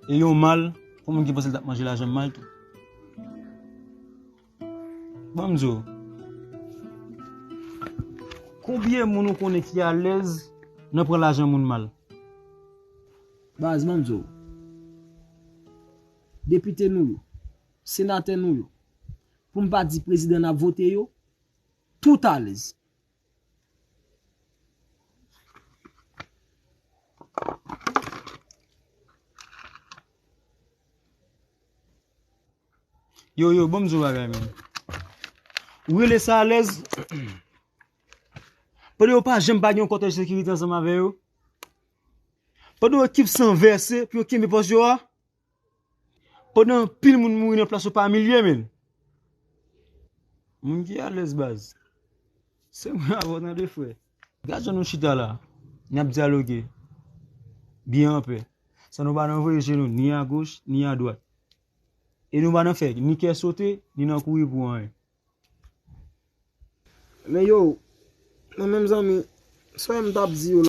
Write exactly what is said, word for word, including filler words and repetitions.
E yon mal, pou moun ki panse l t ap manje lajan m mal tou. Ban m di w, konbyen moun ou konnen ki alèz nan pran lajan moun mal? Baz, ban m di w, depite nou yo, senatè nou yo, pou m pa di prezidan n ap vote yo, tout alèz. Yo, yo, ban m di w bagay, menn. Ou rele sa alèz? Pandan yo pa janm pa gen yon kòtèj sekirite ansanm avè yo? Pandan yon ekip san vèse pou yo kenbe pòs yo a? Pandan anpil moun mouri nan plas yo pa milye, menn. Moun ki alèz, baz, se mwen avè w, tande, frè. Gad jan nou chita la, n ap dyaloge byen anpè, san nou pa nan voye je nou ni agoch ni adwat. E nou pa nan fè ni kè sote, ni nan kouri pou anyen. Men yo, men menm zanmi, sa m t ap di yo